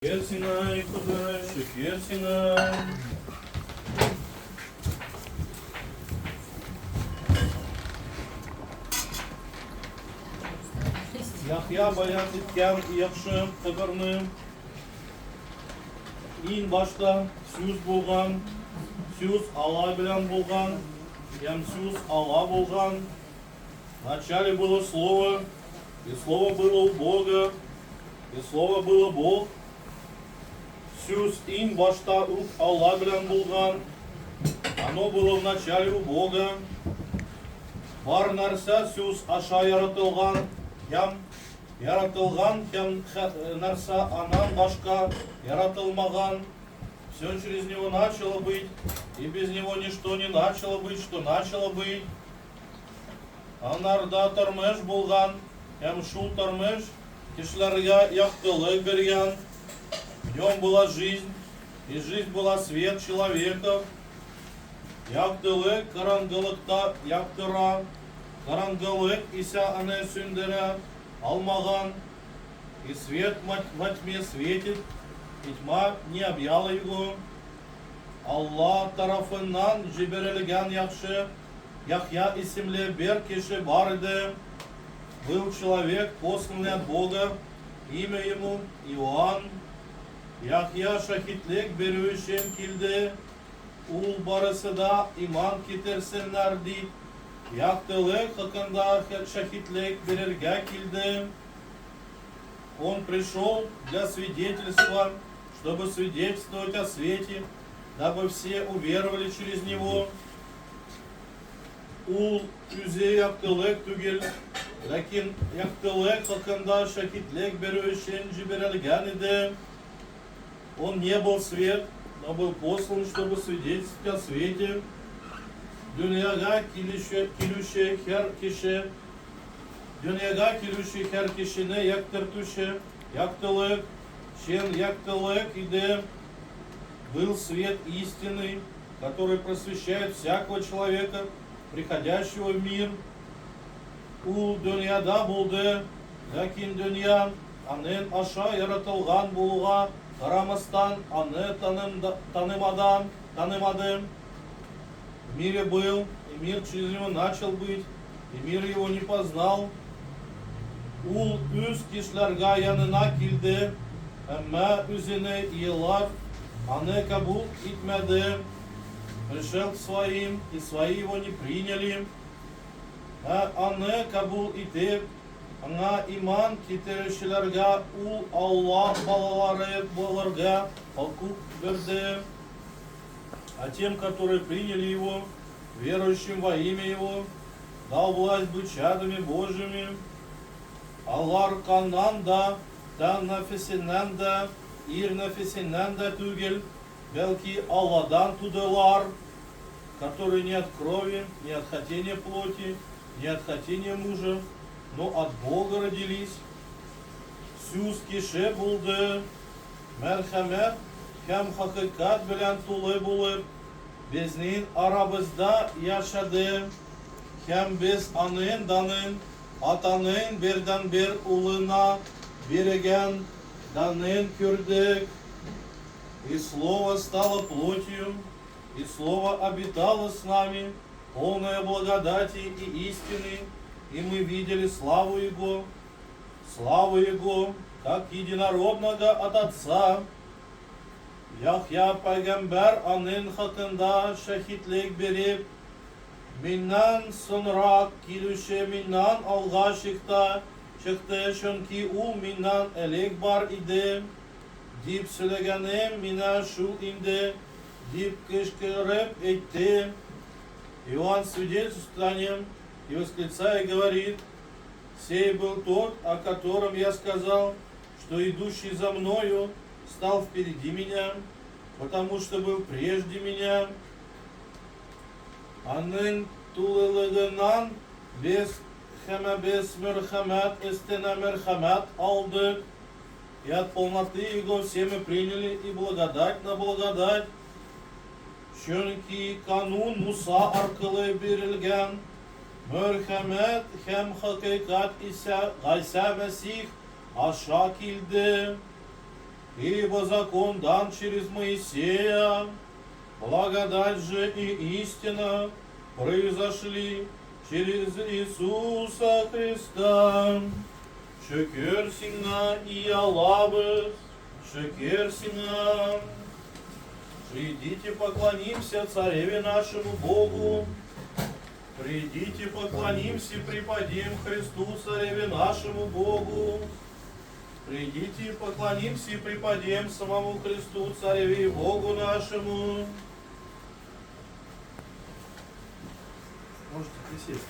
Шөкер сиңа, эй Ходай, шөкер сиңа. Яхъя баян иткән яхшы хәбәрне. Иң башта сүз булган, сүз Алла белән булган, һәм сүз Алла булган. Вначале было Слово, и Слово было у Бога, и Слово было Бог. Сүз иң башта ук Алла белән булган. Оно было в начале у Бога. Бар нәрсә сүз аша яратылган һәм яратылган һәм нәрсә аннан башка яратылмаган. Все через него начало быть, и без него ничто не начало быть, что начало быть. Анарда тормыш булган, һәм шул тормыш кешеләргә яктылык биргән. В нем была жизнь, и жизнь была свет человеков. Яктылык караңгылыкта яктыра, караңгылык исә аны сүндерә алмаган. И свет во тьме светит, и тьма не объяла его. Алла тарафыннан җибәрелгән яхшы Яхъя исемле бер кеше бар иде. Был человек, посланный от Бога, имя ему Иоанн. Яхъя шаһитлек бирү өчен килде. Ул барысы да иман китерсеннәр дип, яктылык хакында шаһитлек бирергә килде. Он пришел для свидетельства, чтобы свидетельствовать о свете, дабы все уверовали через него. Ул үзе яктылык түгел, ләкин яктылык хакында шаһитлек бирү өчен җибәрелгән иде. Он не был свет, но был послан, чтобы свидетельствовать о свете. Дөньяга килүче, килүче һәр кеше, дөньяга килүче һәр кешене яктыртучы яктылык, чын яктылык иде. Был свет истины, который просвещает всякого человека, приходящего в мир. Ул дөньяда булды, ләкин дөнья аның аша яратылган булуга карамастан аны танымады, танымады. В мире был, и мир через него начал быть, и мир его не познал. Ул үз кешеләргә янына килде, әмма үзене елар аны кабул итмәде. Пришел к своим, и свои его не приняли. Ә аны кабул итеп, аңа иман китерүчеләргә ул Алла балалары булырга хокук бирде. А тем, которые приняли его, верующим во имя его, дал власть быть чадами Божьими. Алар каннан да, тән нәфесеннән дә, ир нәфесеннән дә түгел, бәлки Алладан тудылар, которые не от крови, не от хотения плоти, не от хотения мужа, но от Бога родились. Сүз кеше булды, мәрхәмәт һәм хакыйкать белән тулы булып, безнең арабызда яшәде, һәм без аның данын Атаның бердәнбер Улына биргән данын күрдек. И Слово стало плотью, и Слово обитало с нами, полное благодати и истины, и мы видели славу Его, славу Его, как единородного от Отца. Яхъя пәйгамбәр аның хакында шаһитлек биреп, Миннән соңрак килүче миннән алга чыкты, чыкты, чөнки ул миннән элек бар иде, дип сөйләгәнем менә шул инде, дип кычкырып әйтте. Иоанн свидетельствует о нем и восклицая говорит: Сей был тот, о котором я сказал, что идущий за мною стал впереди меня, потому что был прежде меня. Аның тулылыгыннан без һәммәбез мәрхәмәт өстенә мәрхәмәт алдык. И от полноты Его все мы приняли и благодать на благодать. Чөнки канун Муса аркылы бирелгән, мәрхәмәт һәм хакыйкать исә Гайсә Мәсих аша килде. Ибо закон дан через Моисея, благодать же и истина произошли через Иисуса Христа. Шөкер Сиңа, и Аллабыз, шөкер Сиңа. Придите, поклонимся Цареве нашему Богу. Придите, поклонимся, припадим Христу, Цареве нашему Богу. Придите, поклонимся и припадем самому Христу, Цареве и Богу нашему. Можете присесть.